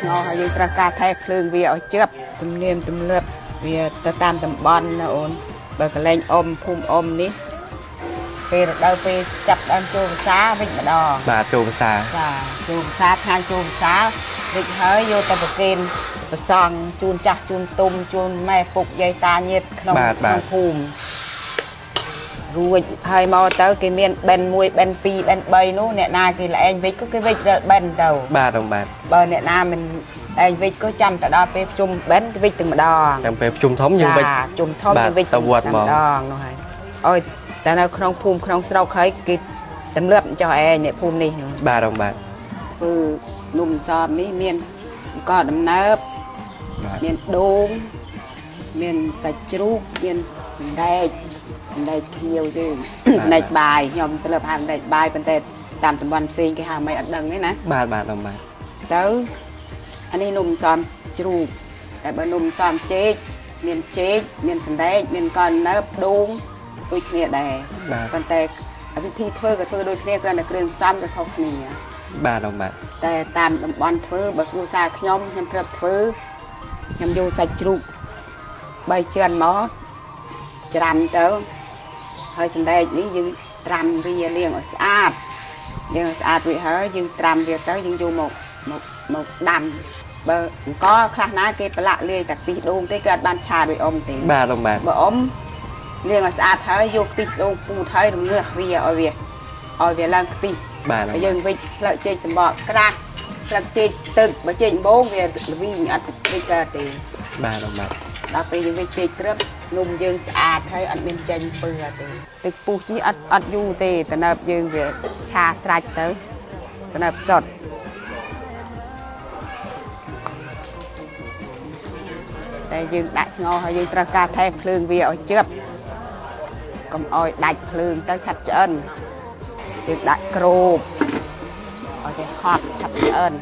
ស្ងោរហើយយើងត្រូវការថែភ្លើងវាឲ្យជាប់ទំនៀមទម្លាប់វាទៅតាមតំបន់ណាអូនបើកន្លែងអ៊ំភូមិអ៊ំនេះពេលរដូវពេលចាប់ដើមចូលវស្សាវិញម្ដងបាទចូលវស្សាចាចូលវស្សាថ្ងៃចូលវស្សាវិញហើយយកទៅប្រគេនព្រះសង្ឃជូនចាស់ជូនទុំជូនម៉ែពុកយាយតាញាតិក្នុងភូមិរួចហើយមកទៅគេមានបិណ្ឌ1បិណ្ឌ2បិណ្ឌ3នោះអ្នកណាគេល្អែងវិចក៏គេវិចដល់បិណ្ឌទៅបាទបងបាទបើអ្នកណាមិនឯងវិចក៏ចាំទៅដល់ពេលប្រជុំបិណ្ឌគេវិចទាំងម្ដងចាំពេលប្រជុំធំយើងវិចប្រជុំធំយើងវិចទៅវត្តម្ដងនោះហើយអើយតែនៅក្នុងភូមិក្នុងស្រុកហើយគេទម្លាប់ចុះឯងអ្នកភូមិនេះនោះបាទបងបាទធ្វើនំសមនេះមានអង្គដំណើបមានដូងមានសាច់ជ្រូកមានសណ្ដែកសណ្ដែកខៀវយើងសណ្ដែកបាយខ្ញុំទម្លាប់ហៅសណ្ដែកបាយប៉ុន្តែតាមតំបន់ផ្សេងគេហៅមិនអត់ដឹងទេណាបាទបាទបងបាទទៅអានេះនំសំជ្រូកតែបើនំសំចេកមានចេកមានសណ្ដែកមានកលណើបដូងដូចគ្នាដែរប៉ុន្តែវិធីធ្វើក៏ធ្វើដូចគ្នាគ្រាន់តែគ្រឿងផ្សំវាខុសគ្នាបាទបងបាទតែតាមតំបន់ធ្វើបើគ្រួសារខ្ញុំខ្ញុំធ្លាប់ធ្វើខ្ញុំយកសាច់ជ្រូក3ជាន់មកច្រាំទៅហើយសណ្ដែកនេះយើងត្រាំវាលាងឲ្យស្អាតលាងឲ្យស្អាតរួចហើយយើងត្រាំវាទៅយើងយកមកមកមកដាំបើអង្គខ្លះណាគេប្រឡាក់លាយតែខ្ទិះដូងទេគេអត់បានឆាដោយអ៊ំទេបាទអ៊ំបាទបើអ៊ំលាងឲ្យស្អាតហើយយកខ្ទិះដូងពូតហើយរងាស់វាឲ្យវាឡើងខ្ទិះបាទយើងវិចស្លឹកចេកសម្បកក្រាស់ស្លឹកចេកទឹកបើចេកដំបងវាល្វីងអត់វិចកើតទេបាទអ៊ំបាទដល់ពេលយើងវិចចេកក្រឹបនំយើងស្អាតហើយអត់មានចេញពើទេទឹកពុះជីអត់យូរទេតំណើបយើងវាឆាស្រាច់ទៅតំណើបសុទ្ធតែយើងដាក់ស្ងោរហើយយើងត្រូវការថែភ្លើងវាឲ្យជាប់កុំឲ្យដាច់ភ្លើងទៅឆាប់ឆ្អិនយើងដាក់ក្រូបឲ្យវាហត់ឆាប់ឆ្អិន